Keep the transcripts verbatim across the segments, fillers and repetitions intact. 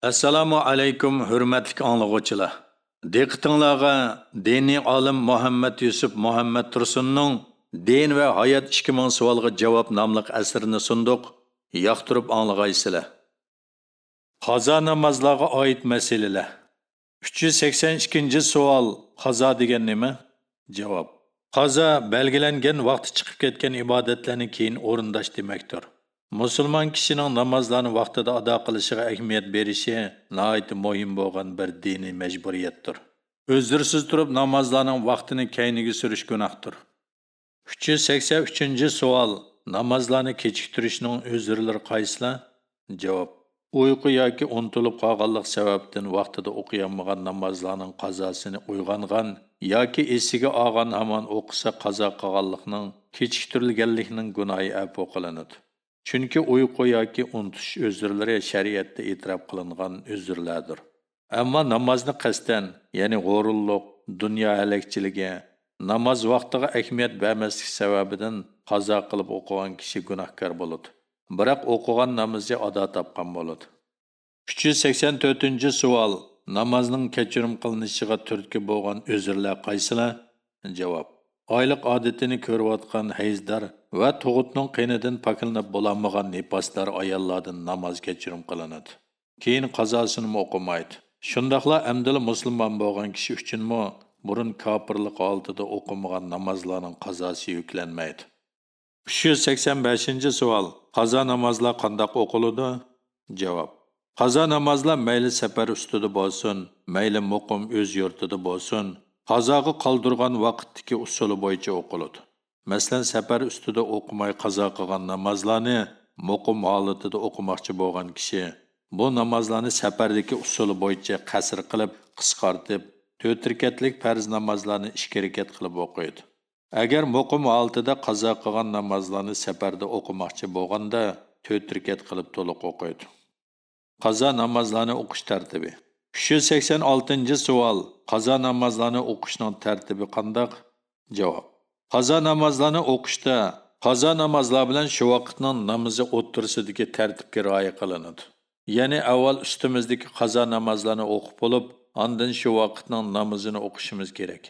ئەسسالامۇ ئەلەيكۇم، ھۆرمەتلىك ئاڭلىغۇچىلار! دىققىتىڭلارغا دىنىي ئالىم مۇھەممەد يۈسۈپ مۇھەممەد تۇرسۇننىڭ دىن ۋە ھايات ئىككى مىڭ سوئالغا جاۋاب ناملىق ئەسىرىنى سۇندۇق. ياقتۇرۇپ ئاڭلىغايسىلەر. قازا نامازلارغا ئائىت مەسىلىلەر. ئۈچ يۈز سەكسەن ئىككىنچى سوئال، قازا دېگەن نېمە؟ جاۋاب. قازا بەلگىلەنگەن ۋاقتى چىقىپ كەتكەن ئىبادەتلەرنى كېيىن ئورۇنداش دېمەكتۇر. مۇسۇلمان كىشىنىڭ نامازلارنى ۋاقتىدا ئادا قىلىشىغا ئەھمىيەت بېرىشى ناھايىتى مۇھىم بولغان بىر دىنىي مەجبۇرىيەتتۇر. ئۆزرىسىز تۇرۇپ نامازلارنىڭ ۋاقتىنى كەينىگە سۈرۈش گۇناھتۇر. ئۈچ يۈز سەكسەن ئۈچىنچى سوئال، نامازلارنى كېچىكتۈرۈشنىڭ ئۆزرىلىرى قايسىلار؟ جاۋاب. ئۇيقۇ ياكى ئۇنتۇلۇپ قالغانلىق سەۋەبىدىن ۋاقتىدا ئوقۇيالمىغان نامازلارنىڭ قازاسىنى ئويغانغان ياكى ئېسىگە ئالغان ھامان ئوقۇسا، قازا قىلغانلىقنىڭ، كېچىكتۈرۈلگەنلىكنىڭ گۇناھى ئەپۇ قىلىنىدۇ. چۈنكى ئۇيقۇ ياكى ئۇنتۇش ئۆزرىلىرى شەرىئەتتە ئېتىراپ قىلىنغان ئۆزرىلەردۇر. ئەمما نامازنى قەستەن، يەنى ھۇرۇنلۇق، دۇنيا ھەلەكچىلىكى، ناماز ۋاقتىغا ئەھمىيەت بەرمەسلىك سەۋەبىدىن قازا قىلىپ ئوقۇغان كىشى گۇناھكار بولىدۇ. بىراق ئوقۇغان نامىزى ئادا تاپقان بولىدۇ. ئۈچ يۈز سەكسەن تۆتىنچى سوئال، نامازنىڭ كەچۈرۈم قىلىنىشىغا تۈرتكە بولغان ئۆزرىلەر قايسىلار؟ جاۋاب. ئايلىق ئادىتىنى كۆرۈۋاتقان ھەيزدار ۋە تۇغۇتنىڭ قېنىدىن پاكلىنىپ بولالمىغان نىپاسدار ئاياللاردىن ناماز كەچۈرۈم قىلىنىدۇ. كېيىن قازاسىنىمۇ ئوقۇمايدۇ. شۇنداقلا ئەمدىلا مۇسۇلمان بولغان كىشى ئۈچۈنمۇ بۇرۇن كاپىرلىق ھالىتىدە ئوقۇمىغان نامازلارنىڭ قازاسى يۈكلەنمەيدۇ. ئۈچ يۈز سەكسەن بەشىنچى سوئال، قازا نامازلار قانداق ئوقۇلىدۇ؟ جاۋاب. قازا نامازلار مەيلى سەپەر ئۈستىدە بولسۇن، مەيلى مۇقىم ئۆز يۇرتىدا بولسۇن، قازاغا قالدۇرغان ۋاقىتتىكى ئۇسۇلى بويىچە ئوقۇلىدۇ. مەسىلەن، سەپەر ئۈستىدە ئوقۇماي قازا قىلغان نامازلارنى مۇقىم ھالىتىدە ئوقۇماقچى بولغان كىشى بۇ نامازلارنى سەپەردىكى ئۇسۇلى بويىچە قەسىر قىلىپ، قىسقارتىپ، تۆت رەكەتلىك پەرز نامازلارنى ئىككى رەكەت قىلىپ ئوقۇيدۇ. ئەگەر مۇقىم ھالىتىدە قازا قىلغان نامازلارنى سەپەردە ئوقۇماقچى بولغاندا، تۆت رەكەت قىلىپ تولۇق ئوقۇيدۇ. قازا نامازلارنى ئوقۇش تەرتىپى. ئۈچ يۈز سەكسەن ئالتىنچى سوئال، قازا نامازلارنى ئوقۇشنىڭ تەرتىپى قانداق؟ جاۋاب. قازا نامازلارنى ئوقۇشتا قازا نامازلار بىلەن شۇ ۋاقىتنىڭ نامىزى ئوتتۇرىسىدىكى تەرتىپكە رىئايە قىلىنىدۇ. يەنى ئاۋۋال ئۈستىمىزدىكى قازا نامازلارنى ئوقۇپ بولۇپ، ئاندىن شۇ ۋاقىتنىڭ نامىزىنى ئوقۇشىمىز كېرەك.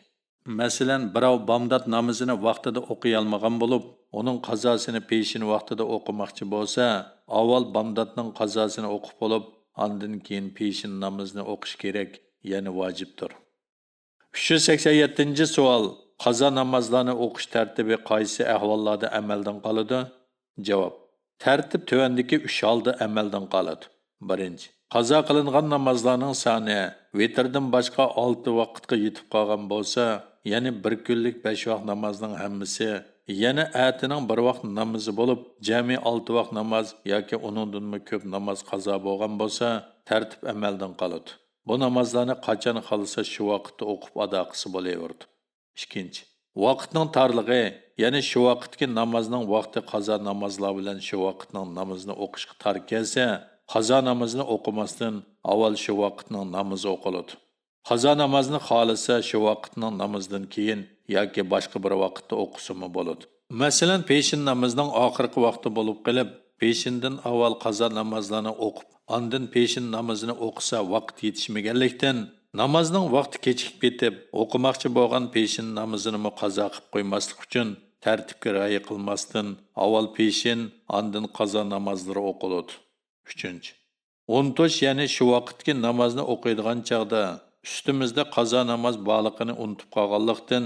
مەسىلەن، بىراۋ بامدات نامىزىنى ۋاقتىدا ئوقۇيالمىغان بولۇپ، ئۇنىڭ قازاسىنى پېشىن ۋاقتىدا ئوقۇماقچى بولسا، ئاۋۋال بامداتنىڭ قازاسىنى ئوقۇپ بولۇپ، ئاندىن كېيىن پېشىن نامىزىنى ئوقۇش كېرەك، يەنى ۋاجىپتۇر. ئۈچ يۈز سەكسەن يەتتىنچى سوئال، قازا نامازلارنى ئوقۇش تەرتىپى قايسى ئەھۋاللاردا ئەمەلدىن قالىدۇ؟ جاۋاب. تەرتىپ تۆۋەندىكى ئۈچ ھالدا ئەمەلدىن قالىدۇ. بىرىنچى، قازا قىلىنغان نامازلارنىڭ سانى ۋىتىردىن باشقا ئالتە ۋاقىتقا يېتىپ قالغان بولسا، يەنى بىر كۈنلۈك بەش ۋاق نامازنىڭ ھەممىسى، يەنى ئەتىنىڭ بىر ۋاق نامىزى بولۇپ، جەمئىي ئالتە ۋاق ناماز ياكى ئۇنىڭدىنمۇ كۆپ ناماز قازا بولغان بولسا، تەرتىپ ئەمەلدىن قالىدۇ. بۇ نامازلارنى قاچان خالىسا شۇ ۋاقىتتا ئوقۇپ ئادا قىلسا بولۇۋېرىدۇ. ئىككىنچى، ۋاقىتنىڭ تارلىقى، يەنى شۇ ۋاقىتتىكى نامازنىڭ ۋاقتى قازا نامازلار بىلەن شۇ ۋاقىتنىڭ نامىزىنى ئوقۇشقا تار كەلسە، قازا نامىزىنى ئوقۇماستىن ئاۋۋال شۇ ۋاقىتنىڭ نامىزى ئوقۇلىدۇ. قازا نامازنى خالىسا شۇ ۋاقىتنىڭ نامىزىدىن كېيىن ياكى باشقا بىر ۋاقىتتا ئوقۇسىمۇ بولىدۇ. مەسىلەن، پېشىن نامىزىنىڭ ئاخىرقى ۋاقتى بولۇپ قېلىپ، پېشىندىن ئاۋۋال قازا نامازلارنى ئوقۇپ، ئاندىن پېشىن نامىزىنى ئوقۇسا ۋاقىت يېتىشمىگەنلىكتىن، نامازنىڭ ۋاقتى كېچىكىپ كېتىپ، ئوقۇماقچى بولغان پېشىن نامىزىنىمۇ قازا قىلىپ قويماسلىق ئۈچۈن، تەرتىپكە رىئايە قىلماستىن، ئاۋۋال پېشىن، ئاندىن قازا نامازلىرى ئوقۇلىدۇ. ئۈچىنچى، ئۇنتۇش، يەنى شۇ ۋاقىتتىكى نامازنى ئوقۇيدىغان چاغدا ئۈستىمىزدە قازا ناماز بارلىقىنى ئۇنتۇپ قالغانلىقتىن،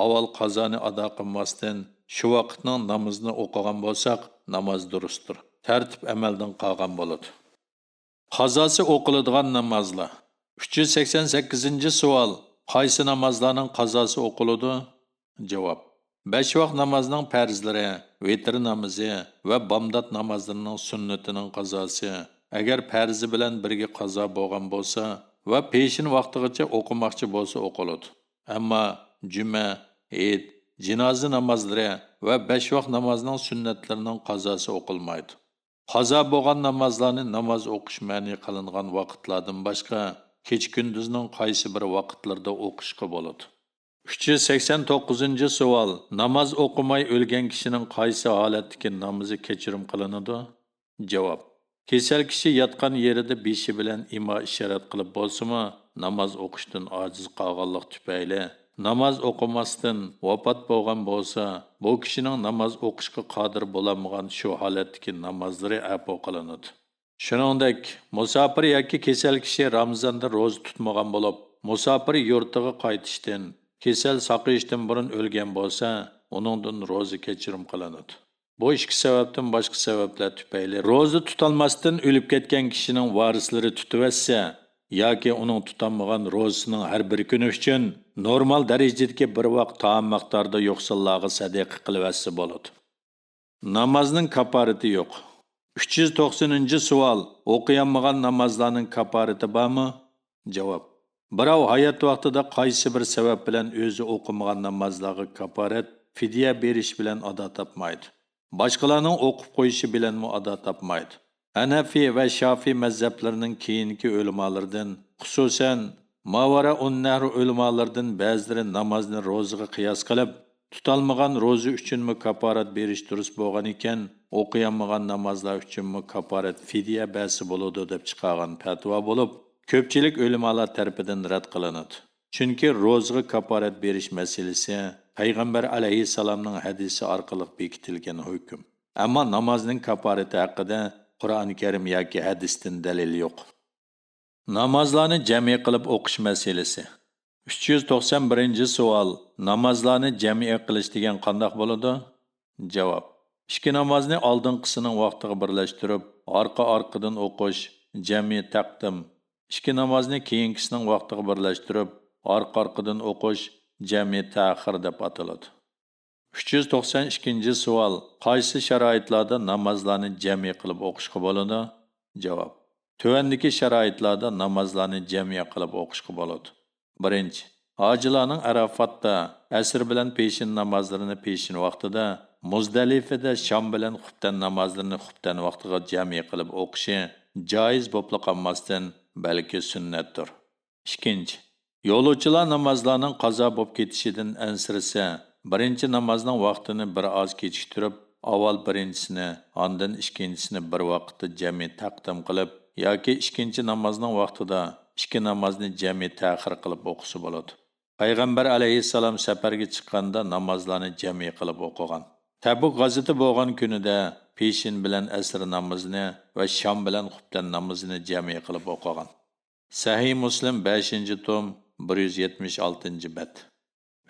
ئاۋۋال قازانى ئادا قىلماستىن، شۇ ۋاقىتنىڭ نامىزىنى ئوقۇغان بولساق، ناماز دۇرۇستۇر. تەرتىپ ئەمەلدىن قالغان بولىدۇ. قازاسى ئوقۇلىدىغان نامازلار. ئۈچ يۈز سەكسەن سەككىزىنچى سوئال، قايسى نامازلارنىڭ قازاسى ئوقۇلىدۇ؟ جاۋاب. بەش ۋاق نامازنىڭ پەرزلىرى، ۋىتىر نامىزى ۋە بامدات نامازلىرىنىڭ سۈننىتىنىڭ قازاسى، ئەگەر پەرزى بىلەن بىرگە قازا بولغان بولسا ۋە پېشىن ۋاقتىغىچە ئوقۇماقچى بولسا ئوقۇلىدۇ. ئەمما جۈمە، ھېيت، جىنازا نامازلىرى ۋە بەش ۋاق نامازنىڭ سۈننەتلىرىنىڭ قازاسى ئوقۇلمايدۇ. قازا بولغان نامازلارنى ناماز ئوقۇش مەنئى قىلىنغان ۋاقىتلاردىن باشقا، كېچە-كۈندۈزنىڭ قايسى بىر ۋاقىتلىرىدا ئوقۇشقا بولىدۇ. ئۈچ يۈز سەكسەن توققۇزىنچى سوئال، ناماز ئوقۇماي ئۆلگەن كىشىنىڭ قايسى ھالەتتىكى نامىزى كەچۈرۈم قىلىنىدۇ؟ جاۋاب. كېسەل كىشى ياتقان يېرىدە بېشى بىلەن ئىما ئىشارەت قىلىپ بولسىمۇ، ناماز ئوقۇشتىن ئاجىز قالغانلىق تۈپەيلى، ناماز ئوقۇماستىن ۋاپات بولغان بولسا، بۇ كىشىنىڭ ناماز ئوقۇشقا قادىر بولالمىغان شۇ ھالەتتىكى نامازلىرى ئەپۇ قىلىنىدۇ. شۇنىڭدەك، مۇساپىر ياكى كېسەل كىشى رامىزاندا روزا تۇتمىغان بولۇپ، مۇساپىر يۇرتىغا قايتىشتىن، كېسەل ساقىيىشتىن بۇرۇن ئۆلگەن بولسا، ئۇنىڭدىن روزا كەچۈرۈم قىلىنىدۇ. بۇ ئىككى سەۋەبتىن باشقا سەۋەبلەر تۈپەيلى روزا تۇتالماستىن ئۆلۈپ كەتكەن كىشىنىڭ ۋارىسلىرى تۇتۇۋەتسە ياكى ئۇنىڭ تۇتالمىغان روزىسىنىڭ ھەر بىر كۈنى ئۈچۈن نورمال دەرىجىدىكى بىر ۋاق تائام مىقدارىدا يوقسۇللارغا سەدىقە قىلىۋەتسە بولىدۇ. نامازنىڭ كاپارىتى يوق. ئۈچ يۈز توقسىنىنچى سوئال، ئوقۇيالمىغان نامازلارنىڭ كاپارىتى بارمۇ؟ جاۋاب، بىراۋ ھايات ۋاقتىدا قايسى بىر سەۋەب بىلەن ئۆزى ئوقۇمىغان نامازلارغا كاپارەت فىدىيە بېرىش بىلەن ئادا تاپمايدۇ. باشقىلارنىڭ ئوقۇپ قويۇشى بىلەنمۇ ئادا تاپمايدۇ. ھەنەفىي ۋە شافىي مەزھەپلىرىنىڭ كېيىنكى ئۆلىمالىرىدىن، خۇسۇسەن، ماۋارائۇن نەھر ئۆلىمالىرىدىن بەزىلىرى نامازنى روزىغا قىياس قىلىپ، تۇتالمىغان روزا ئۈچۈنمۇ كاپارەت بېرىش دۇرۇس بولغان ئىكەن، ئوقۇيالمىغان نامازلار ئۈچۈنمۇ كاپارەت فىدىيە بەرسە بولىدۇ، دەپ چىقارغان پەتىۋا بولۇپ، كۆپچىلىك ئۆلىمالار تەرىپىدىن رەت قىلىنىدۇ. چۈنكى روزىغا كاپارەت بېرىش مەسىلىسى پەيغەمبەر ئەلەيھىسسالامنىڭ ھەدىسى ئارقىلىق بېكىتىلگەن ھۆكۈم. ئەمما نامازنىڭ كاپارىتى ھەققىدە قۇرئان كەرىم ياكى ھەدىستىن دەلىل يوق. نامازلارنى جەمئىي قىلىپ ئوقۇش مەسىلىسى. ئۈچ يۈز توقسان بىرىنچى سوئال، نامازلارنى جەمئىي قىلىش دېگەن قانداق بولىدۇ؟ جاۋاب، ئىككى نامازنى ئالدىنقىسىنىڭ ۋاقتىغا بىرلەشتۈرۈپ، ئارقا-ئارقىدىن ئوقۇش، جەمئىي تەقدىم. ئىككى نامازنى كېيىنكىسىنىڭ ۋاقتىغا بىرلەشتۈرۈپ، ئارقا-ئارقىدىن ئوقۇش، جەمئىي تەخىر دەپ ئاتىلىدۇ. ئۈچ يۈز توقسان ئىككىنچى سوئال، قايسى شارائىتلاردا نامازلارنى جەمئىي قىلىپ ئوقۇشقا بولىدۇ؟ جاۋاب، تۆۋەندىكى شارائىتلاردا نامازلارنى جەمئىي قىلىپ ئوقۇشقا بولىدۇ. بىرىنچى، ھاجىلارنىڭ ئەرەفاتتا ئەسىر بىلەن پېشىن نامازلىرىنى پېشىن ۋاقتىدا، مۇزدەلىفىدە شام بىلەن خۇپتەن نامازلىرىنى خۇپتەن ۋاقتىغا جەمئىي قىلىپ ئوقۇشى جائىز بوپلا قالماستىن، بەلكى سۈننەتتۇر. ئىككىنچى، يولۇچىلار نامازلارنىڭ قازا بولۇپ كېتىشىدىن ئەنسىرىسە، بىرىنچى نامازنىڭ ۋاقتىنى بىر ئاز كېچىكتۈرۈپ، ئاۋۋال بىرىنچىسىنى، ئاندىن ئىككىنچىسىنى بىر ۋاقىتتا جەمئىي تەقدىم قىلىپ ياكى ئىككىنچى نامازنىڭ ۋاقتىدا ئىككى نامازنى جەمئىي تەخىر قىلىپ ئوقۇسا بولىدۇ. پەيغەمبەر ئەلەيھىسسالام سەپەرگە چىققاندا نامازلارنى جەمئىي قىلىپ ئوقۇغان. تەبۇك غازىتى بولغان كۈنىدە پېشىن بىلەن ئەسىر نامىزىنى ۋە شام بىلەن خۇپتەن نامىزىنى جەمئىي قىلىپ ئوقۇغان. سەھىھ مۇسلىم، بەشىنچى توم، بىر يۈز يەتمىش ئالتىنچى بەت.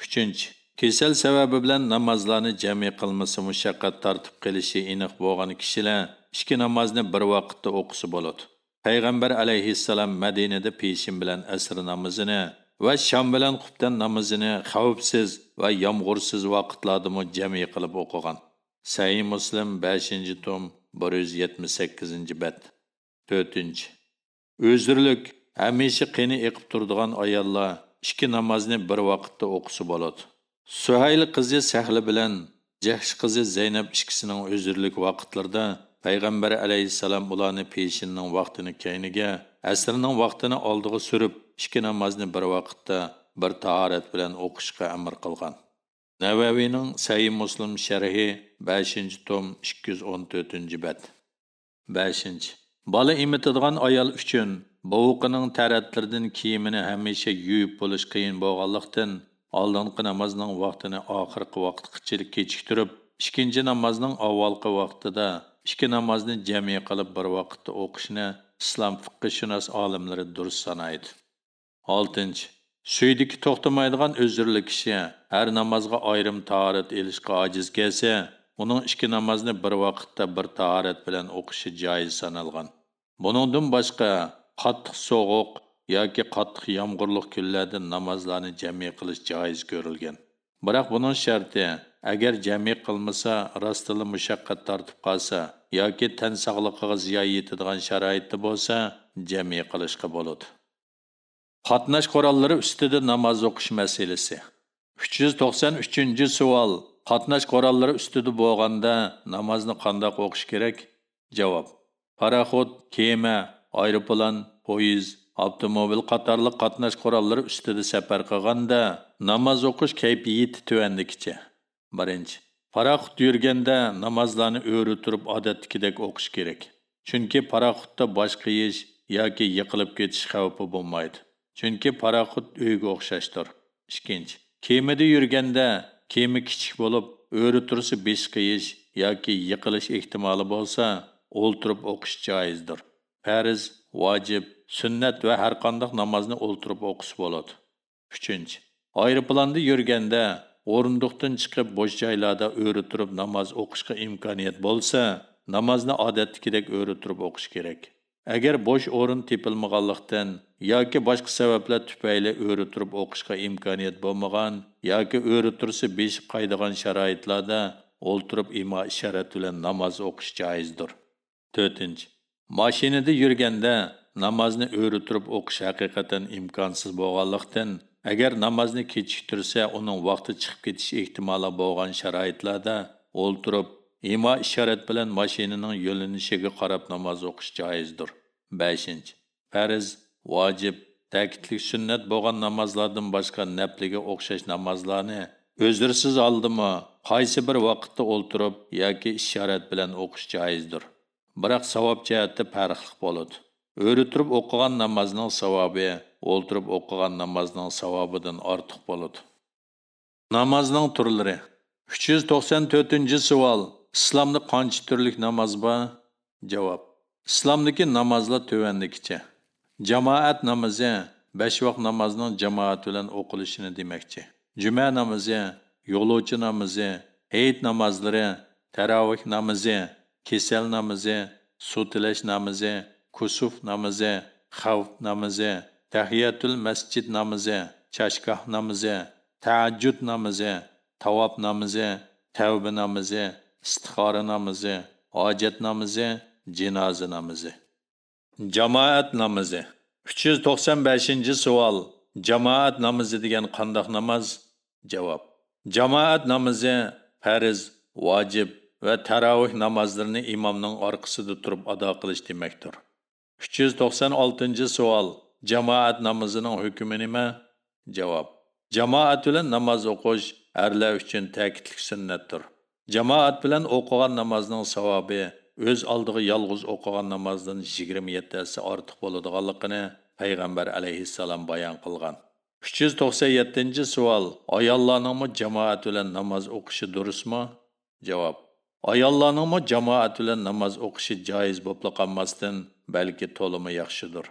ئۈچىنچى، كېسەل سەۋەبى بىلەن نامازلارنى جەمئىي قىلمىسا مۇشەققەت تارتىپ قېلىشى ئېنىق بولغان كىشىلەر ئىككى نامازنى بىر ۋاقىتتا ئوقۇسا بولىدۇ. پەيغەمبەر ئەلەيھىسسالام مەدىنىدە پېشىن بىلەن ئەسىر نامىزىنى ۋە شام بىلەن خۇپتەن نامىزىنى خەۋپسىز ۋە يامغۇرسىز ۋاقىتلاردىمۇ جەمئىي قىلىپ ئوقۇغان. سەھىھ مۇسلىم، بەشىنچى توم، بىر يۈز يەتمىش سەككىزىنچى بەت. تۆتىنچى، ئۆزرىلىك، ھەمىشە قېنى ئېقىپ تۇرىدىغان ئاياللار ئىككى نامازنى بىر ۋاقىتتا ئوقۇسا بولىدۇ. سۈھەيل قىزى سەھلە بىلەن جەھش قىزى زەينەپ ئىككىسىنىڭ ئۆزرىلىك ۋاقىتلىرىدا پەيغەمبەر ئەلەيھىسسالام ئۇلارنى پېشىننىڭ ۋاقتىنى كەينىگە، ئەسىرنىڭ ۋاقتىنى ئالدىغا سۈرۈپ، ئىككى نامازنى بىر ۋاقىتتا، بىر تاھارەت بىلەن ئوقۇشقا ئەمر قىلغان. نەۋەۋىنىڭ سەھىھ مۇسلىم شەرھى، بەشىنچى توم، ئىككى يۈز ئون تۆتىنچى بەت. بەشىنچى، بالا ئېمىتىدىغان ئايال ئۈچۈن بوۋىقىنىڭ تەرەتلىرىدىن كىيىمىنى ھەمىشە يۇيۇپ بولۇش قىيىن بولغانلىقتىن، ئالدىنقى نامازنىڭ ۋاقتىنى ئاخىرقى ۋاقىتقىچە كېچىكتۈرۈپ، ئىككىنچى نامازنىڭ ئاۋۋالقى ۋاقتىدا ئىككى نامازنى جەمئىي قىلىپ بىر ۋاقىتتا ئوقۇشنى ئىسلام فىقھشۇناس ئالىملىرى دۇرۇس سانايدۇ. ئالتىنچى، سۈيدۈكى توختىمايدىغان ئۆزرىلىك كىشى ھەر نامازغا ئايرىم تاھارەت ئېلىشقا ئاجىز كەلسە، ئۇنىڭ ئىككى نامازنى بىر ۋاقىتتا بىر تاھارەت بىلەن ئوقۇشى جائىز سانالغان. بۇنىڭدىن باشقا، قاتتىق سوغۇق ياكى قاتتىق يامغۇرلۇق كۈنلەردە نامازلارنى جەمئىي قىلىش جائىز كۆرۈلگەن. بىراق بۇنىڭ شەرتى، ئەگەر جەمئىي قىلمىسا، راستتىنلا مۇشەققەت تارتىپ قالسا ياكى تەن ساغلىقىغا زىيان يېتىدىغان شارائىتتا بولسا، جەمئىي قىلىشقا بولىدۇ. قاتناش قوراللىرى ئۈستىدە ناماز ئوقۇش مەسىلىسى. ئۈچ يۈز توقسان ئۈچىنچى سوئال، قاتناش قوراللىرى ئۈستىدە بولغاندا نامازنى قانداق ئوقۇش كېرەك؟ جاۋاب، پاراخوت، كېمە، ئايروپىلان، پويىز، ئاپتوموبىل قاتارلىق قاتناش قوراللىرى ئۈستىدە سەپەر قىلغاندا ناماز ئوقۇش كەيپىياتى تۆۋەندىكىچە. بىرىنچى، پاراخوت يۈرگەندە نامازلارنى ئۆرە تۇرۇپ ئادەتتىكىدەك ئوقۇش كېرەك. چۈنكى پاراخوتتا باش قېيىش ياكى يىقىلىپ كېتىش خەۋپى بولمايدۇ. چۈنكى پاراخوت ئۆيگە ئوخشاشتۇر. ئىككىنچى، كېمىدە يۈرگەندە كېمە كىچىك بولۇپ، ئۆرە تۇرسا بېشى قېيىش ياكى يىقىلىش ئېھتىمالى بولسا، ئولتۇرۇپ ئوقۇش جائىزدۇر. پەرز، ۋاجىپ، سۈننەت ۋە ھەرقانداق نامازنى ئولتۇرۇپ ئوقۇسا بولىدۇ. ئۈچىنچى، ئايروپىلاندا يۈرگەندە ئورۇندۇقتىن چىقىپ بوش جايلاردا ئۆرە تۇرۇپ ناماز ئوقۇشقا ئىمكانىيەت بولسا، نامازنى ئادەتتىكىدەك ئۆرە تۇرۇپ ئوقۇش كېرەك. ئەگەر بوش ئورۇن تېپىلمىغانلىقتىن ياكى باشقا سەۋەبلەر تۈپەيلى ئۆرە تۇرۇپ ئوقۇشقا ئىمكانىيەت بولمىغان ياكى ئۆرە تۇرسا بېشى قايىدىغان شارائىتلاردا ئولتۇرۇپ ئىما ئىشارەت بىلەن ناماز ئوقۇش جائىزدۇر. تۆتىنچى، ماشىنىدا يۈرگەندە نامازنى ئۆرە تۇرۇپ ئوقۇش ھەقىقەتەن ئىمكانسىز بولغانلىقتىن، ئەگەر نامازنى كېچىكتۈرسە، ئۇنىڭ ۋاقتى چىقىپ كېتىش ئېھتىمالى بولغان شارائىتلاردا ئولتۇرۇپ، ئىما ئىشارەت بىلەن ماشىنىنىڭ يۆنىلىشىگە قاراپ ناماز ئوقۇش جائىزدۇر. بەشىنچى، پەرز، ۋاجىپ، تەكىتلىك سۈننەت بولغان نامازلاردىن باشقا نەپلىگە ئوخشاش نامازلارنى ئۆزرىسىز ھالدىمۇ قايسى بىر ۋاقىتتا ئولتۇرۇپ ياكى ئىشارەت بىلەن ئوقۇش جائىزدۇر. بىراق ساۋاب جەھەتتە پەرقلىق بولىدۇ. ئۆرە تۇرۇپ ئوقۇغان نامازنىڭ ساۋابى ئولتۇرۇپ ئوقۇغان نامازنىڭ ساۋابىدىن ئارتۇق بولىدۇ. نامازنىڭ تۈرلىرى. ئۈچ يۈز توقسان تۆتىنچى سوئال، ئىسلامدا قانچە تۈرلۈك ناماز بار؟ جاۋاب، ئىسلامدىكى نامازلار تۆۋەندىكىچە. جامائەت نامىزى، بەش ۋاق نامازنىڭ جامائەت بىلەن ئوقۇلۇشىنى دېمەكچى. جۈمە نامىزى، يولۇچى نامىزى، ھېيت نامازلىرى، تەراۋىھ نامىزى، كېسەل نامىزى، سۇ تىلەش نامىزى، كۇسۇف نامىزى، خەۋپ نامىزى، تەھىيەتۇل مەسجىد نامىزى، چاشگاھ نامىزى، تەھەججۇد نامىزى، تاۋاپ نامىزى، تەۋبە نامىزى، ئىستىخارە نامىزى، ھاجەت نامىزى، جىنازا نامىزى. جامائەت نامىزى. ئۈچ يۈز توقسان بەشىنچى سوئال، جامائەت نامىزى دېگەن قانداق ناماز؟ جاۋاب، جامائەت نامىزى پەرز، ۋاجىپ ۋە تەراۋىھ نامازلىرىنى ئىمامنىڭ ئارقىسىدا تۇرۇپ ئادا قىلىش دېمەكتۇر. ئۈچ يۈز توقسان ئالتىنچى سوئال، جامائەت نامىزىنىڭ ھۆكمى نېمە؟ جاۋاب، جامائەت بىلەن ناماز ئوقۇش ئەرلەر ئۈچۈن تەكىتلىك سۈننەتتۇر. جامائەت بىلەن ئوقۇغان نامازنىڭ ساۋابى ئۆز ئالدىغا يالغۇز ئوقۇغان نامازدىن يىگىرمە يەتتە ھەسسە ئارتۇق بولىدىغانلىقىنى پەيغەمبەر ئەلەيھىسسالام بايان قىلغان. ئۈچ يۈز توقسان يەتتىنچى سوئال، ئاياللارنىڭمۇ جامائەت بىلەن ناماز ئوقۇشى دۇرۇسمۇ؟ جاۋاب، ئاياللارنىڭمۇ جامائەت بىلەن ناماز ئوقۇشى جائىز بوپلا قالماستىن، بەلكى تولىمۇ ياخشىدۇر.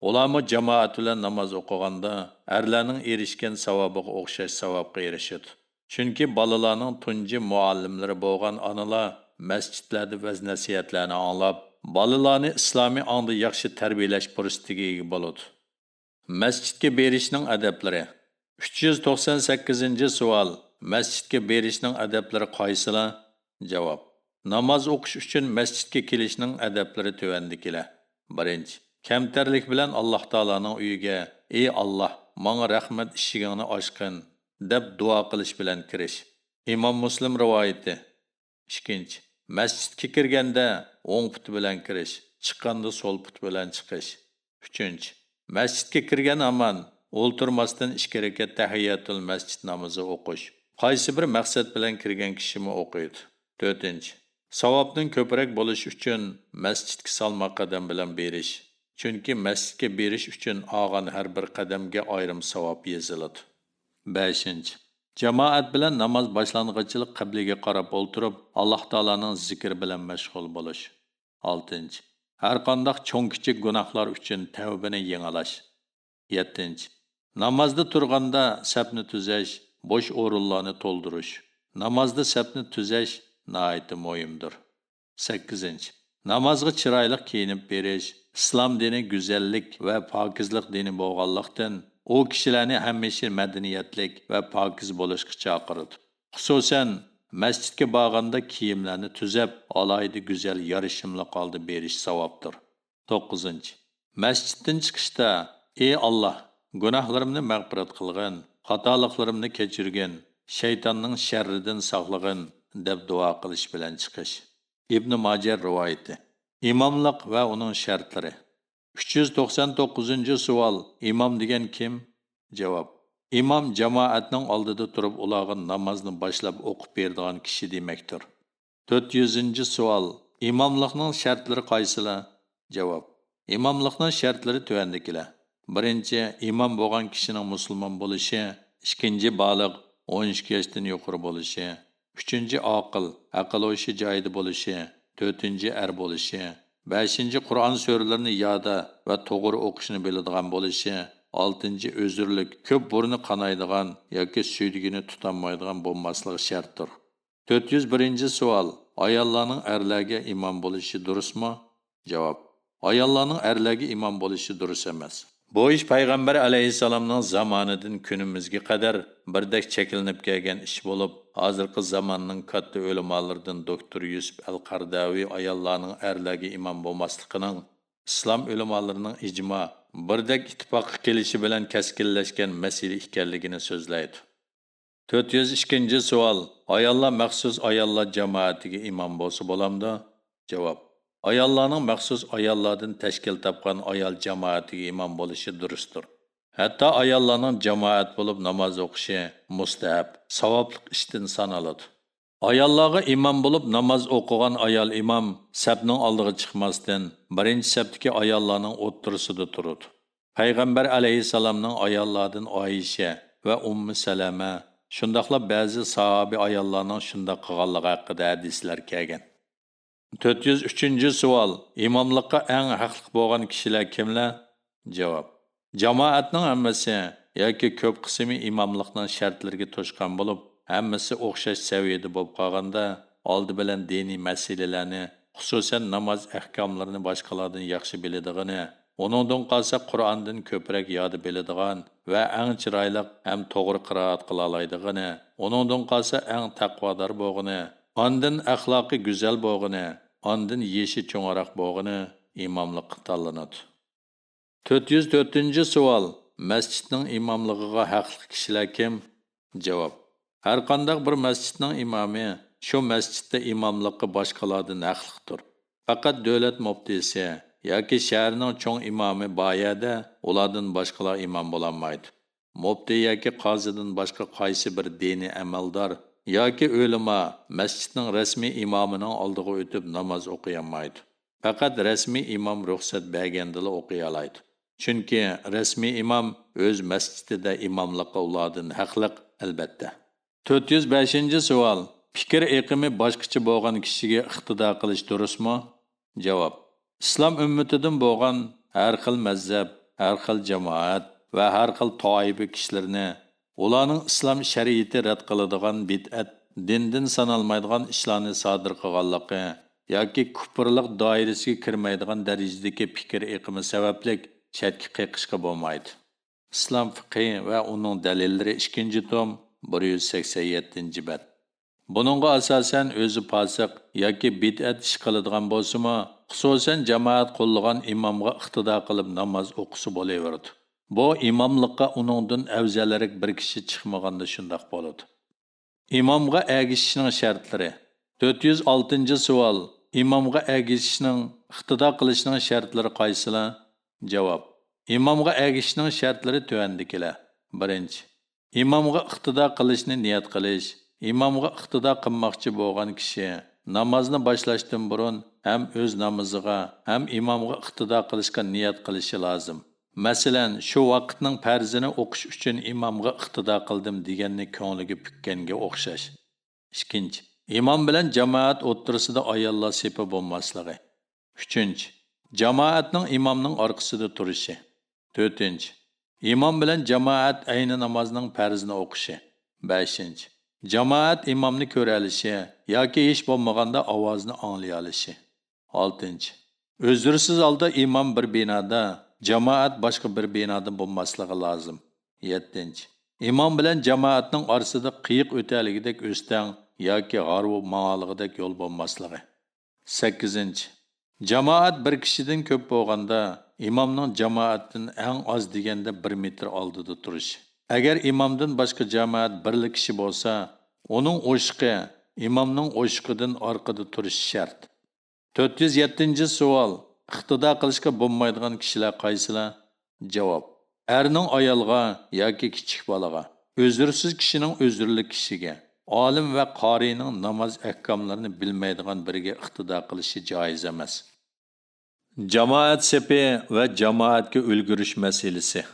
ئۇلارمۇ جامائەت بىلەن ناماز ئوقۇغاندا ئەرلەرنىڭ ئېرىشكەن ساۋابىغا ئوخشاش ساۋابقا ئېرىشىدۇ. چۈنكى بالىلارنىڭ تۇنجى مۇئەللىملىرى بولغان ئانىلار مەسچىتلەردە ۋەز-نەسىھەتلەرنى ئاڭلاپ، بالىلارنى ئىسلامىي ئاڭدا ياخشى تەربىيەلەش پۇرسىتىگە ئىگە بولىدۇ. مەسچىتكە بېرىشنىڭ ئەدەپلىرى. ئۈچ يۈز توقسان سەككىزىنچى سوئال، مەسچىتكە بېرىشنىڭ ئەدەپلىرى قايسىلار؟ جاۋاب، ناماز ئوقۇش ئۈچۈن مەسچىتكە كېلىشنىڭ ئەدەپلىرى تۆۋەندىكىلەر. بىرىنچى، كەمتەرلىك بىلەن ئاللاھ تائالانىڭ ئۆيىگە، ئى ئاللاھ، ماڭا رەھمەت ئىشىكىڭنى ئاچقىن، دەپ دۇئا قىلىش بىلەن كىرىش. ئىمام مۇسلىم رىۋايىتى. ئىككىنچى، مەسچىتكە كىرگەندە ئوڭ پۇتى بىلەن كىرىش، چىققاندا سول پۇت بىلەن چىقىش. ئۈچىنچى، مەسچىتكە كىرگەن ھامان ئولتۇرماستىن ئىككى رەكەت تەھىيەتۇل مەسچىت نامىزى ئوقۇش. قايسى بىر مەقسەت بىلەن كىرگەن كىشىمۇ ئوقۇيدۇ. تۆتىنچى، ساۋابنىڭ كۆپرەك بولۇشى ئۈچۈن مەسچىتكە سالماق قەدەم بىلەن بېرىش. چۈنكى مەسچىتكە بېرىش ئۈچۈن ئالغان ھەر بىر قەدەمگە ئايرىم ساۋاب يېزىلىدۇ. بەشىنچى، جامائەت بىلەن ناماز باشلانغۇچىلىق قىبلىگە قاراپ ئولتۇرۇپ، ئاللاھ تائالانىڭ زىكرى بىلەن مەشغۇل بولۇش. ئالتىنچى، ھەرقانداق چوڭ-كىچىك گۇناھلار ئۈچۈن تەۋبىنى يېڭىلاش. يەتتىنچى، نامازدا تۇرغاندا سەپنى تۈزەش، بوش ئورۇنلارنى تولدۇرۇش. نامازدا سەپنى تۈزەش ناھايىتى مۇھىمدۇر. سەككىزىنچى، نامازغا چىرايلىق كىيىنىپ بېرىش. ئىسلام دىنى گۈزەللىك ۋە پاكىزلىق دىنى بولغانلىقتىن، ئۇ كىشىلەرنى ھەمىشە مەدەنىيەتلىك ۋە پاكىز بولۇشقا چاقىرىدۇ. خۇسۇسەن، مەسچىتكە بارغاندا كىيىملەرنى تۈزەپ، ئالاھىدە گۈزەل، يارىشىملىق ھالدا بېرىش ساۋابتۇر. توققۇزىنچى، مەسچىتتىن چىقىشتا، ئى ئاللاھ، گۇناھلىرىمنى مەغپىرەت قىلغىن، خاتالىقلىرىمنى كەچۈرگىن، شەيتاننىڭ شەررىدىن ساقلىغىن، دەپ دۇئا قىلىش بىلەن چىقىش. ئىبنى ماجە رىۋايىتى. ئىماملىق ۋە ئۇنىڭ شەرتلىرى. ئۈچ يۈز توقسان توققۇزىنچى سوئال، ئىمام دېگەن كىم؟ جاۋاب، ئىمام جامائەتنىڭ ئالدىدا تۇرۇپ ئۇلارغا نامازنى باشلاپ ئوقۇپ بېرىدىغان كىشى دېمەكتۇر. تۆت يۈزىنچى سوئال، ئىماملىقنىڭ شەرتلىرى قايسىلار؟ جاۋاب: ئىماملىقنىڭ شەرتلىرى تۆۋەندىكىلەر. بىرىنچى، ئىمام بولغان كىشىنىڭ مۇسۇلمان بولۇشى. ئىككىنچى، بالىغ، ئون ئىككى ياشتىن يۇقىرى بولۇشى. ئۈچىنچى، ئاقىل، ئەقىل ھوشى جايىدا بولۇشى. تۆتىنچى، ئەر بولۇشى. بەشىنچى، قۇرئان سۈرىلىرىنى يادا ۋە توغرا ئوقۇشنى بىلىدىغان بولۇشى. ئالتىنچى، ئۆزۈرلۈك، كۆپ بۇرنى قانايدىغان ياكى سۈيدۈكىنى تۇتالمايدىغان بولماسلىقى شەرتتۇر. تۆت يۈز بىرىنچى سوئال، ئاياللارنىڭ ئەرلەرگە ئىمام بولۇشى دۇرۇسمۇ؟ جاۋاب: ئاياللارنىڭ ئەرلەرگە ئىمام بولۇشى دۇرۇس ئەمەس. بۇ ئىش پەيغەمبەر ئەلەيھىسسالامنىڭ زامانىدىن كۈنىمىزگە قەدەر بىردەك چەكلىنىپ كەلگەن ئىش بولۇپ، ھازىرقى زاماننىڭ كاتتا ئۆلىمالىرىدىن دوكتور يۈسۈپ ئەل قەرداۋى ئاياللارنىڭ ئەرلەرگە ئىمام بولماسلىقىنىڭ ئىسلام ئۆلىمالىرىنىڭ ئىجما، بىردەك ئىتتىپاققا كېلىشى بىلەن كەسكىنلەشكەن مەسىلە ئىكەنلىكىنى سۆزلەيدۇ. تۆت يۈز ئىككىنچى سوئال، ئاياللار مەخسۇس ئاياللار جامائىتىگە ئىمام بولسا بولامدۇ؟ جاۋاب: ئاياللارنىڭ مەخسۇس ئاياللاردىن تەشكىل تاپقان ئايال جامائىتىگە ئىمام بولۇشى دۇرۇستۇر. ھەتتا ئاياللارنىڭ جامائەت بولۇپ ناماز ئوقۇشى مۇستەھەب، ساۋابلىق ئىشتىن سانىلىدۇ. ئاياللارغا ئىمام بولۇپ ناماز ئوقۇغان ئايال ئىمام سەپنىڭ ئالدىغا چىقماستىن، بىرىنچى سەپتىكى ئاياللارنىڭ ئوتتۇرىسىدا تۇرىدۇ. پەيغەمبەر ئەلەيھىسسالامنىڭ ئاياللاردىن ئائىشە ۋە ئۇممۇ سەلەمە، شۇنداقلا بەزى ساھابە ئاياللارنىڭ شۇنداق قىلغانلىقى ھەققىدە ھەدىسلەر كەلگەن. تۆت يۈز ئۈچىنچى سوئال، ئىماملىققا ئەڭ ھەقلىق بولغان كىشىلەر كىملەر؟ جاۋاب: جامائەتنىڭ ھەممىسى ياكى كۆپ قىسمى ئىماملىقنىڭ شەرتلىرىگە توشقان بولۇپ، ھەممىسى ئوخشاش سەۋىيەدە بولۇپ قالغاندا، ئالدى بىلەن دىنىي مەسىلىلەرنى، خۇسۇسەن ناماز ئەھكاملىرىنى باشقىلاردىن ياخشى بىلىدىغىنى، ئۇنىڭدىن قالسا قۇرئاندىن كۆپرەك ياد بىلىدىغان ۋە ئەڭ چىرايلىق ھەم توغرا قىرائەت قىلالايدىغىنى، ئۇنىڭدىن قالسا ئەڭ تەقۋادار بولغىنى، ئاندىن ئەخلاقى گۈزەل بولغىنى، ئاندىن يېشى چوڭراق بولغىنى ئىماملىققا تاللىنىدۇ. تۆت يۈز تۆتىنچى سوئال، مەسچىتنىڭ ئىماملىقىغا ھەقلىق كىشىلەر كىم؟ جاۋاب: ھەرقانداق بىر مەسچىتنىڭ ئىمامى شۇ مەسچىتتە ئىماملىققا باشقىلاردىن ھەقلىقتۇر. پەقەت دۆلەت مۇپتىسى ياكى شەھەرنىڭ چوڭ ئىمامى بار يەردە ئۇلاردىن باشقىلار ئىمام بولالمايدۇ. مۇپتى ياكى قازىدىن باشقا قايسى بىر دىنىي ئەمەلدار ياكى ئۆلىما مەسچىتنىڭ رەسمىي ئىمامىنىڭ ئالدىغا ئۆتۈپ ناماز ئوقۇيالمايدۇ. پەقەت رەسمىي ئىمام رۇخسەت بەرگەندىلا ئوقۇيالايدۇ. چۈنكى رەسمىي ئىمام ئۆز مەسچىتىدە ئىماملىققا ئۇلاردىن ھەقلىق، ئەلبەتتە. تۆت يۈز بەشىنچى سوئال، پىكىر ئېقىمى باشقىچە بولغان كىشىگە ئىقتىدا قىلىش دۇرۇسمۇ؟ جاۋاب: ئىسلام ئۈممىتىدىن بولغان ھەر خىل مەزھەپ، ھەر خىل جامائەت ۋە ھەر خىل تائىپە كىشىلىرىنى، ئۇلارنىڭ ئىسلام شەرىئىتى رەت قىلىدىغان بىدئەت، دىندىن سانالمايدىغان ئىشلارنى سادىر قىلغانلىقى ياكى كۇپۇرلۇق دائىرىسىگە كىرمەيدىغان دەرىجىدىكى پىكىر ئېقىمى سەۋەبلىك چەتكە قېقىشقا بولمايدۇ. ئىسلام فىقھى ۋە ئۇنىڭ دەلىللىرى، ئىككىنچى توم، بىر يۈز سەكسەن يەتتىنچى بەت. بۇنىڭغا ئاساسەن، ئۆزى پاسىق ياكى بىدئەت ئىش قىلىدىغان بولسىمۇ، خۇسۇسەن جامائەت قوللىغان ئىمامغا ئىقتىدا قىلىپ ناماز ئوقۇسا بولۇۋېرىدۇ. بۇ ئىماملىققا ئۇنىڭدىن ئەۋزەلرەك بىر كىشى چىقمىغاندا شۇنداق بولىدۇ. ئىمامغا ئەگىشىشنىڭ شەرتلىرى. تۆت يۈز ئالتىنچى سوئال، ئىمامغا ئەگىشىشنىڭ، ئىقتىدا قىلىشنىڭ شەرتلىرى قايسىلار؟ جاۋاب: ئىمامغا ئەگىشىشنىڭ شەرتلىرى تۆۋەندىكىلەر. بىرىنچى، ئىمامغا ئىقتىدا قىلىشنى نىيەت قىلىش. ئىمامغا ئىقتىدا قىلماقچى بولغان كىشى نامازنى باشلاشتىن بۇرۇن ھەم ئۆز نامىزىغا، ھەم ئىمامغا ئىقتىدا قىلىشقا نىيەت قىلىشى لازىم. مەسىلەن، شۇ ۋاقىتنىڭ پەرزىنى ئوقۇش ئۈچۈن ئىمامغا ئىقتىدا قىلدىم دېگەننى كۆڭلىگە پۈككەنگە ئوخشاش. ئىككىنچى، ئىمام بىلەن جامائەت ئوتتۇرىسىدا ئاياللار سېپى بولماسلىقى. ئۈچىنچى، جامائەتنىڭ ئىمامنىڭ ئارقىسىدا تۇرۇشى. تۆتىنچى، ئىمام بىلەن جامائەت ئەينى نامازنىڭ پەرزىنى ئوقۇشى. بەشىنچى، جامائەت ئىمامنى كۆرەلىشى ياكى ھېچ بولمىغاندا ئاۋازىنى ئاڭلىيالىشى. ئالتىنچى، ئۆزرىسىز ھالدا ئىمام بىر بىنادا، جامائەت باشقا بىر بىنادا بولماسلىقى لازىم. يەتتىنچى، ئىمام بىلەن جامائەتنىڭ ئارىسىدا قېيىق ئۆتەلىگۈدەك ئۆستەڭ ياكى ھارۋا ماڭالىغۇدەك يول بولماسلىقى. سەككىزىنچى، جامائەت بىر كىشىدىن كۆپ بولغاندا، ئىمامنىڭ جامائەتتىن ئەڭ ئاز دېگەندە بىر مېتىر ئالدىدا تۇرۇشى. ئەگەر ئىمامدىن باشقا جامائەت بىرلا كىشى بولسا، ئۇنىڭ ئوشۇقى ئىمامنىڭ ئوشۇقىدىن ئارقىدا تۇرۇشى شەرت. تۆت يۈز يەتتىنچى سوئال، ئىقتىدا قىلىشقا بولمايدىغان كىشىلەر قايسىلار؟ جاۋاب، ئەرنىڭ ئايالغا ياكى كىچىك بالىغا، ئۆزرىسىز كىشىنىڭ ئۆزرىلىك كىشىگە، ئالىم ۋە قارىينىڭ ناماز ئەھكاملىرىنى بىلمەيدىغان بىرىگە ئىقتىدا قىلىشى جائىز ئەمەس. جامائەت سېپى ۋە جامائەتكە ئۈلگۈرۈش مەسىلىسى.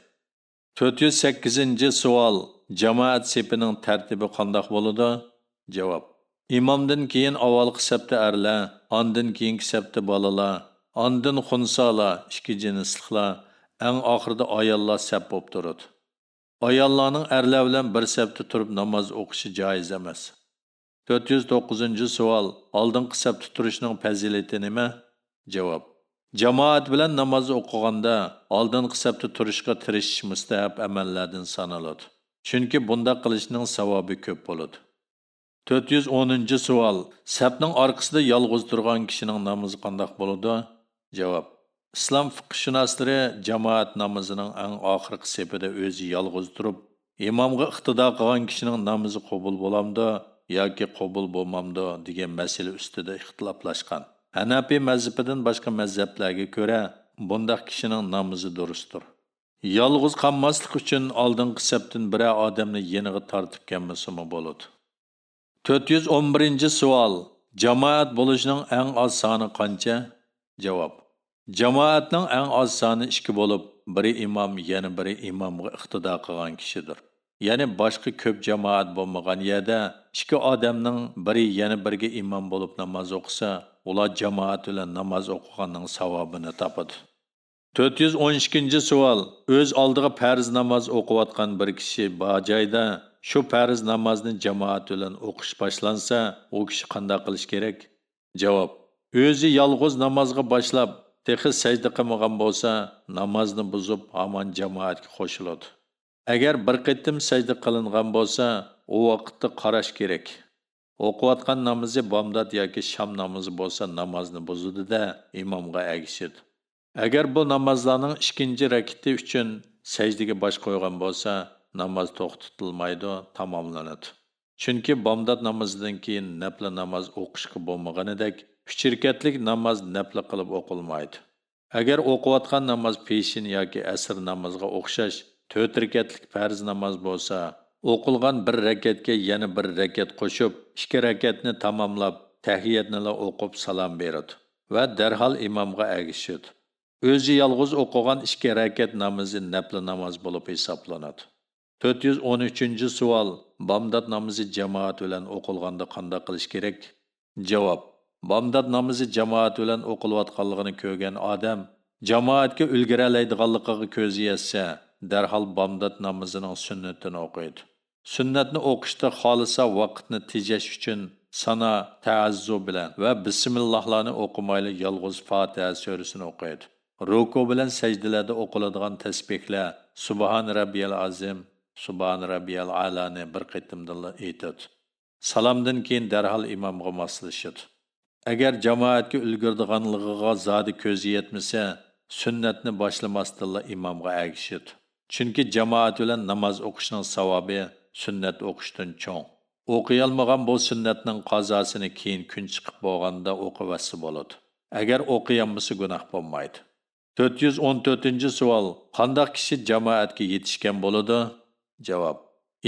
تۆت يۈز سەككىزىنچى سوئال، جامائەت سېپىنىڭ تەرتىپى قانداق بولىدۇ؟ جاۋاب، ئىمامدىن كېيىن ئاۋۋالقى سەپتە ئەرلەر، ئاندىن كېيىنكى سەپتە بالىلار، ئاندىن خۇنسالار، ئىككى جىنسلىقلار، ئەڭ ئاخىرىدا ئاياللار سەپ بولۇپ تۇرىدۇ. ئاياللارنىڭ ئەرلەر بىلەن بىر سەپتە تۇرۇپ ناماز ئوقۇشى جائىز ئەمەس. تۆت يۈز توققۇزىنچى سوئال، ئالدىنقى سەپتە تۇرۇشنىڭ پەزىلىتى نېمە؟ جاۋاب، جامائەت بىلەن ناماز ئوقۇغاندا ئالدىنقى سەپتە تۇرۇشقا تىرىشىش مۇستەھەپ ئەمەللەردىن سانىلىدۇ. چۈنكى بۇنداق قىلىشنىڭ ساۋابى كۆپ بولىدۇ. تۆت يۈز ئونىنچى سوئال، سەپنىڭ ئارقىسىدا يالغۇز تۇرغان كىشىنىڭ نامىزى قانداق بولىدۇ؟ جاۋاب، ئىسلام فىقىھشۇناسلىرى جامائەت نامىزىنىڭ ئەڭ ئاخىرقى سېپىدە ئۆزى يالغۇز تۇرۇپ، ئىمامغا ئىقتىدا قىلغان كىشىنىڭ نامىزى قوبۇل بولامدۇ ياكى قوبۇل بولمامدۇ دېگەن مەسىلە ئۈستىدە ئىختىلاپلاشقان. ھەنەپىي مەزھىپىدىن باشقا مەزھەپلەرگە كۆرە، بۇنداق كىشىنىڭ نامىزى دۇرۇستۇر. يالغۇز قالماسلىق ئۈچۈن ئالدىنقى سەپتىن بىرەر ئادەمنى يېنىغا تارتىپ كەلمىسىمۇ بولىدۇ. تۆت يۈز ئون بىرىنچى سوئال، جامائەت بولۇشنىڭ ئەڭ ئاز سانى قانچە؟ جاۋاب، جامائەتنىڭ ئەڭ ئاز سانى ئىككى بولۇپ، بىرى ئىمام، يەنە بىرى ئىمامغا ئىقتىدا قىلغان كىشىدۇر. يەنى باشقا كۆپ جامائەت بولمىغان يەردە ئىككى ئادەمنىڭ بىرى يەنە بىرىگە ئىمام بولۇپ ناماز ئوقۇسا، ئۇلار جامائەت بىلەن ناماز ئوقۇغاننىڭ ساۋابىنى تاپىدۇ. تۆت يۈز ئون ئىككىنچى سوئال، ئۆز ئالدىغا پەرز ناماز ئوقۇۋاتقان بىر كىشى بار جايدا شۇ پەرز نامازنى جامائەت بىلەن ئوقۇش باشلانسا، ئۇ كىشى قانداق قىلىش كېرەك؟ جاۋاب، ئۆزى يالغۇز نامازغا باشلاپ، تېخى سەجدە قىلمىغان بولسا، نامازنى بۇزۇپ، ھامان جامائەتكە قوشۇلىدۇ. ئەگەر بىر قېتىم سەجدە قىلىنغان بولسا، ئۇ ۋاقىتتا قاراش كېرەك. ئوقۇۋاتقان نامىزى بامدات ياكى شام نامىزى بولسا، نامازنى بۇزىدۇ-دە، ئىمامغا ئەگىشىدۇ. ئەگەر بۇ نامازلارنىڭ ئىككىنچى رەكىتى ئۈچۈن سەجدىگە باش قويغان بولسا، ناماز توختىتىلمايدۇ، تاماملىنىدۇ. چۈنكى بامدات نامىزىدىن كېيىن نەپلى ناماز ئوقۇشقا بولمىغىنىدەك، ئۈچ رەكەتلىك ناماز نەپلى قىلىپ ئوقۇلمايدۇ. ئەگەر ئوقۇۋاتقان ناماز پېشىن ياكى ئەسىر نامىزىغا ئوخشاش تۆت رەكەتلىك پەرز ناماز بولسا، ئوقۇلغان بىر رەكەتكە يەنە بىر رەكەت قوشۇپ، ئىككى رەكەتنى تاماملاپ، تەھىيەتنىلا ئوقۇپ سالام بېرىدۇ ۋە دەرھال ئىمامغا ئەگىشىدۇ. ئۆزى يالغۇز ئوقۇغان ئىككى رەكەت نامىزى نەپلى ناماز بولۇپ ھېسابلىنىدۇ. تۆت يۈز ئون ئۈچىنچى سوئال، بامدات نامىزى جامائەت بىلەن ئوقۇلغاندا قانداق قىلىش كېرەك؟ جاۋاب، بامدات نامىزى جامائەت بىلەن ئوقۇلۇۋاتقانلىقىنى كۆرگەن ئادەم جامائەتكە ئۈلگۈرەلەيدىغانلىقىغا كۆزى يەتسە، دەرھال بامدات نامىزىنىڭ سۈننىتىنى ئوقۇيدۇ. سۈننەتنى ئوقۇشتا خالىسا ۋاقىتنى تېجەش ئۈچۈن سانا، تەئەززۇ بىلەن ۋە بىسمىللاھلارنى ئوقۇمايلا يالغۇز فاتىھە سۈرىسىنى ئوقۇيدۇ. رۇكۇ بىلەن سەجدىلەردە ئوقۇلىدىغان تەسبىھلەر سۇبھان رەببىيەل ئازىم، سۇبھان رەببىيەل ئەلانى بىر قېتىمدىلا ئېيتىدۇ. سالامدىن كېيىن دەرھال ئىمامغا ماسلىشىدۇ. ئەگەر جامائەتكە ئۈلگۈرىدىغانلىقىغا زادى كۆزى يەتمىسە، سۈننەتنى باشلىماستىنلا ئىمامغا ئەگىشىدۇ. چۈنكى جامائەت بىلەن ناماز ئوقۇشنىڭ ساۋابى سۈننەت ئوقۇشتىن چوڭ. ئوقۇيالمىغان بۇ سۈننەتنىڭ قازاسىنى كېيىن كۈن چىقىپ بولغاندا ئوقۇۋەتسە بولىدۇ. ئەگەر ئوقۇيالمىسا گۇناھ بولمايدۇ. تۆت يۈز ئون تۆتىنچى سوئال، قانداق كىشى جامائەتكە يېتىشكەن بولىدۇ؟ جاۋاب،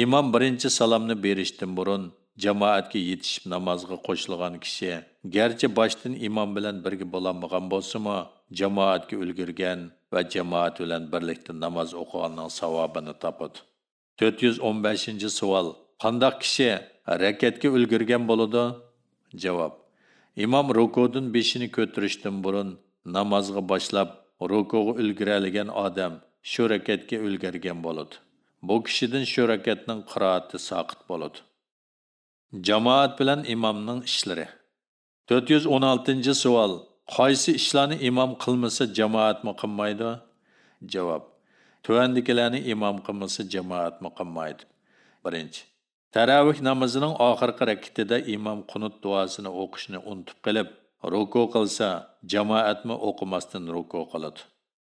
ئىمام بىرىنچى سالامنى بېرىشتىن بۇرۇن جامائەتكە يېتىشىپ نامازغا قوشۇلغان كىشى، گەرچە باشتىن ئىمام بىلەن بىرگە بولالمىغان بولسىمۇ، جامائەتكە ئۈلگۈرگەن ۋە جامائەت بىلەن بىرلىكتە ناماز ئوقۇغاننىڭ ساۋابىنى تاپىدۇ. تۆت يۈز ئون بەشىنچى سوئال، قانداق كىشى رەكەتكە ئۈلگۈرگەن بولىدۇ؟ جاۋاب، ئىمام رۇكۇدىن بېشىنى كۆتۈرۈشتىن بۇرۇن نامازغا باشلاپ، رۇكۇغا ئۈلگۈرەلىگەن ئادەم شۇ رەكەتكە ئۈلگۈرگەن بولىدۇ. بۇ كىشىدىن شۇ رەكەتنىڭ قىرائىتى ساقىت بولىدۇ. جامائەت بىلەن ئىمامنىڭ ئىشلىرى. تۆت يۈز ئون ئالتىنچى سوئال، قايسى ئىشلارنى ئىمام قىلمىسا جامائەتمۇ قىلمايدۇ؟ جاۋاب، تۆۋەندىكىلەرنى ئىمام قىلمىسا جامائەتمۇ قىلمايدۇ. بىرىنچى، تەراۋىھ نامىزىنىڭ ئاخىرقى رەكىتىدە ئىمام قۇنۇت دۇئاسىنى ئوقۇشنى ئۇنتۇپ قېلىپ، رۇكۇ قىلسا، جامائەتمۇ ئوقۇماستىن رۇكۇ قىلىدۇ.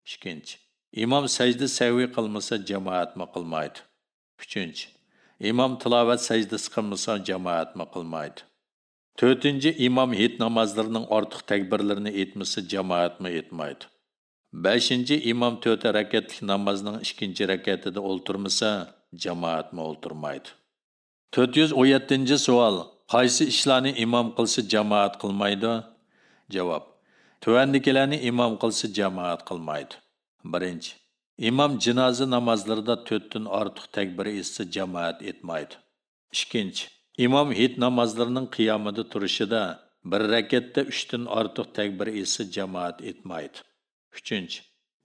ئىككىنچى، ئىمام سەجدە سەھۋى قىلمىسا، جامائەتمۇ قىلمايدۇ. ئۈچىنچى، ئىمام تىلاۋەت سەجدىسى قىلمىسا، جامائەتمۇ قىلمايدۇ. تۆتىنچى، ئىمام ھېيت نامازلىرىنىڭ ئارتۇق تەكبىرلىرىنى ئېيتمىسا، جامائەتمۇ ئېيتمايدۇ. بەشىنچى، ئىمام تۆت رەكەتلىك نامازنىڭ ئىككىنچى رەكەتىدە ئولتۇرمىسا، جامائەتمۇ ئولتۇرمايدۇ. تۆت يۈز ئون يەتتىنچى سوئال. قايسى ئىشلارنى ئىمام قىلسا جامائەت قىلمايدۇ؟ جاۋاب. تۆۋەندىكىلەرنى ئىمام قىلسا جامائەت قىلمايدۇ. بىرىنچى، ئىمام جىنازا نامازلىرىدا تۆتتىن ئارتۇق تەكبىر ئېيتسا جامائەت ئېيتمايدۇ. ئىككىنچى، ئىمام ھېيت نامازلىرىنىڭ قىيامىدا تۇرۇشىدا بىر رەكەتتە ئۈچتىن ئارتۇق تەكبىر ئېيتسا جامائەت ئېيتمايدۇ. ئۈچىنچى،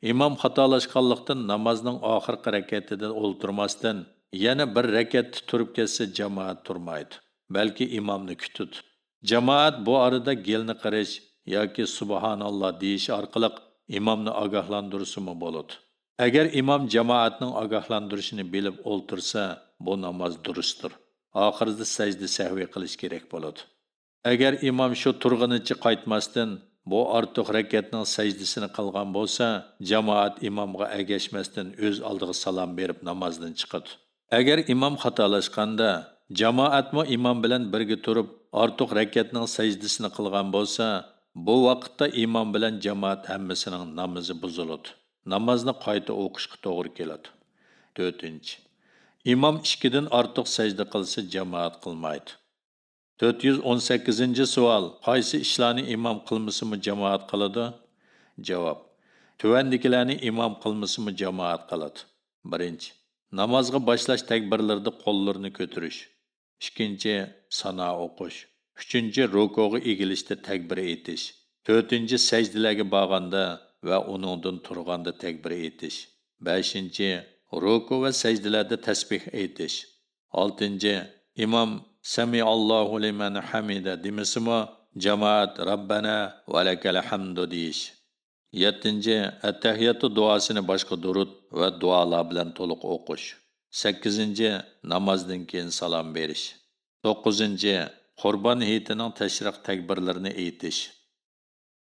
ئىمام خاتالاشقانلىقتىن نامازنىڭ ئاخىرقى رەكەتىدە ئولتۇرماستىن، يەنە بىر رەكەتتە تۇرۇپ كەتسە جامائەت تۇرمايدۇ، بەلكى ئىمامنى كۈتىدۇ. جامائەت بۇ ئارىدا گېلىنى قىرىش ياكى سۇبھاناللا دېيىش ئارقىلىق ئىمامنى ئاگاھلاندۇرسىمۇ بولىدۇ. ئەگەر ئىمام جامائەتنىڭ ئاگاھلاندۇرۇشىنى بىلىپ ئولتۇرسا، بۇ ناماز دۇرۇستۇر. ئاخىرىدا سەجدە سەھۋى قىلىش كېرەك بولىدۇ. ئەگەر ئىمام شۇ تۇرغىنىچە قايتماستىن، بۇ ئارتۇق رەكەتنىڭ سەجدىسىنى قىلغان بولسا، جامائەت ئىمامغا ئەگەشمەستىن ئۆز ئالدىغا سالام بېرىپ نامازدىن چىقىدۇ. ئەگەر ئىمام خاتالاشقاندا، جامائەتمۇ ئىمام بىلەن بىرگە تۇرۇپ، ئارتۇق رەكەتنىڭ سەجدىسىنى قىلغان بولسا، بۇ ۋاقىتتا ئىمام بىلەن جامائەت ھەممىسىنىڭ نامىزى بۇزۇلىدۇ. نامازنى قايتا ئوقۇشقا توغرا كېلىدۇ. تۆتىنچى، ئىمام ئىككىدىن ئارتۇق سەجدە قىلسا، جامائەت قىلمايدۇ. تۆت يۈز ئون سەككىزىنچى سوئال. قايسى ئىشلارنى ئىمام قىلمىسىمۇ جامائەت قىلىدۇ؟ جاۋاب. تۆۋەندىكىلەرنى ئىمام قىلمىسىمۇ جامائەت قىلىدۇ. بىرىنچى، نامازغا باشلاش تەكبىرلىرىدە قوللىرىنى كۆتۈرۈش. ئىككىنچى، سانا ئوقۇش. ئۈچىنچى، رۇكۇغا ئېگىلىشتە تەكبىر ئېيتىش. تۆتىنچى، سەجدىلەرگە بارغاندا ۋە ئۇنىڭدىن تۇرغاندا تەكبىر ئېيتىش. بەشىنچى، رۇكۇ ۋە سەجدىلەردە تەسبىھ ئېيتىش. ئالتىنچى، ئىمام «سەمىئاللاھۇ لىمەن ھەمىدە» دېمىسىمۇ، جامائەت «رەببەنا ۋە لەكەل ھەمدۇ» دېيىش. يەتتىنچى، ئەتتەھىياتۇ دۇئاسىنى باشقا دۇرۇت ۋە دۇئالار بىلەن تولۇق ئوقۇش. سەككىزىنچى، نامازدىن كېيىن سالام بېرىش. توققۇزىنچى، قۇربان ھېيتىنىڭ تەشرىق تەكبىرلىرىنى ئېيتىش.